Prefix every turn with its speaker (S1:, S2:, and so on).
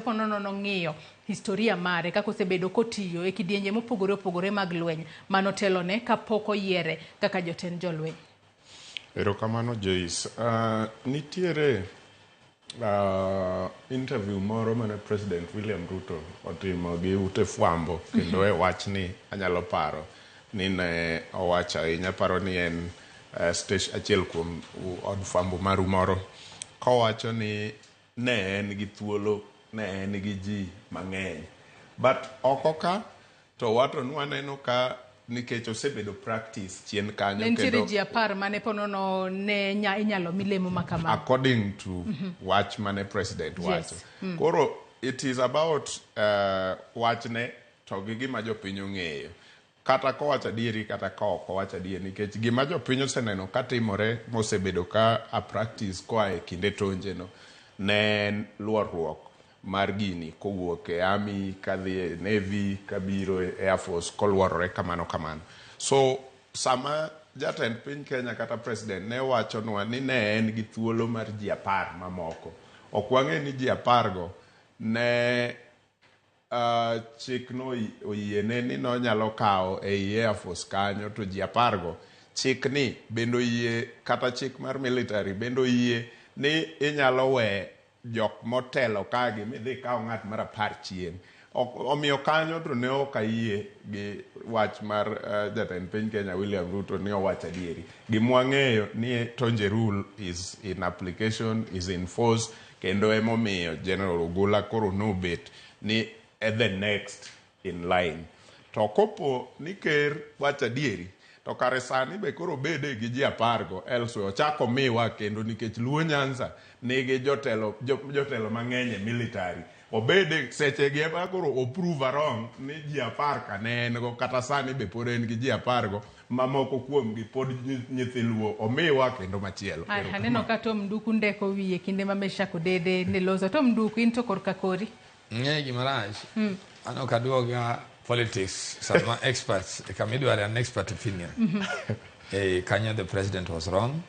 S1: Ponono nong'iyo historia mare kaka osebedo kotiyo e kidienje mopogore opogore mag lweny manotelone kapok oyiere kaka jotend jolweny.
S2: Erokamano Joyce. Nitiere interview moro mane President William Ruto otimo gi ute fwambo kendo e wachni anyalo paro ni ne owacho ahinya aparo ni en station achiel kuom od fwambo maru moro kowacho ni ne en gi thuolo ne en gi ji mang'eny but oko ka to wato nwaneno ka nikech osebedo practice chien kanyo
S1: Ne nitiere ji apar mane ponono ne nya, inyalo mi lemo ma kamano.
S2: According to wach mane president wacho. Koro it is about wachne to gi gima jopiny ong'eyo. Kata kowacho adieri kata ka ok owacho adieri nikech gima jopiny oseneno katimore mosebedo ka a practice koa e kinde tonje no ne en luorruok mar gini kowuok e army kadhi e navy kabiro e air force koluorore kamano kamano. So sama jatend piny Kenya kata president ne wachonwa ni ne en gi thuolo mar ji 10 mamoko, ok wang'e ni ji 10 go ne chik no oyiene ni nonyalo kawo ei Air Force kanyo to ji 10 go chik ni bende oyie kata chik mar military bende oyie ni inyalo we jok motelo kagi midhi ikaw ng'at mar 10 chien. Omiyo kanyo to ne ok ayie gi wach mar jatend piny Kenya William Ruto ni owacho adieri. Gimwang'eyo ni Tonje rule is in application, is in force, kendo emomiyo General Ogolla koro nobet ni e the next in line. To kopo ni ker wacho adieri, to kare sani be koro obede gi ji 10 go elsewhere ochako miwa kendo nikech Luo Nyanza nigi jotelo mang'eny e military. Obede seche gi ema koro oprove wrong ni ji 10 ka ne en go kata sani be pod en gi ji 10 go mamoko kuomgi pod nyithi Luo omiwa kendo machielo.
S1: Aneno ka Tom Nduku ndeko wiye kinde ma Meshack Odede ne loso. Tom Nduku, in to korka kori.
S3: Ng'e gima rach, an ok aduoga politics sama experts kama idware an expert opinion. Kanyo the president was wrong.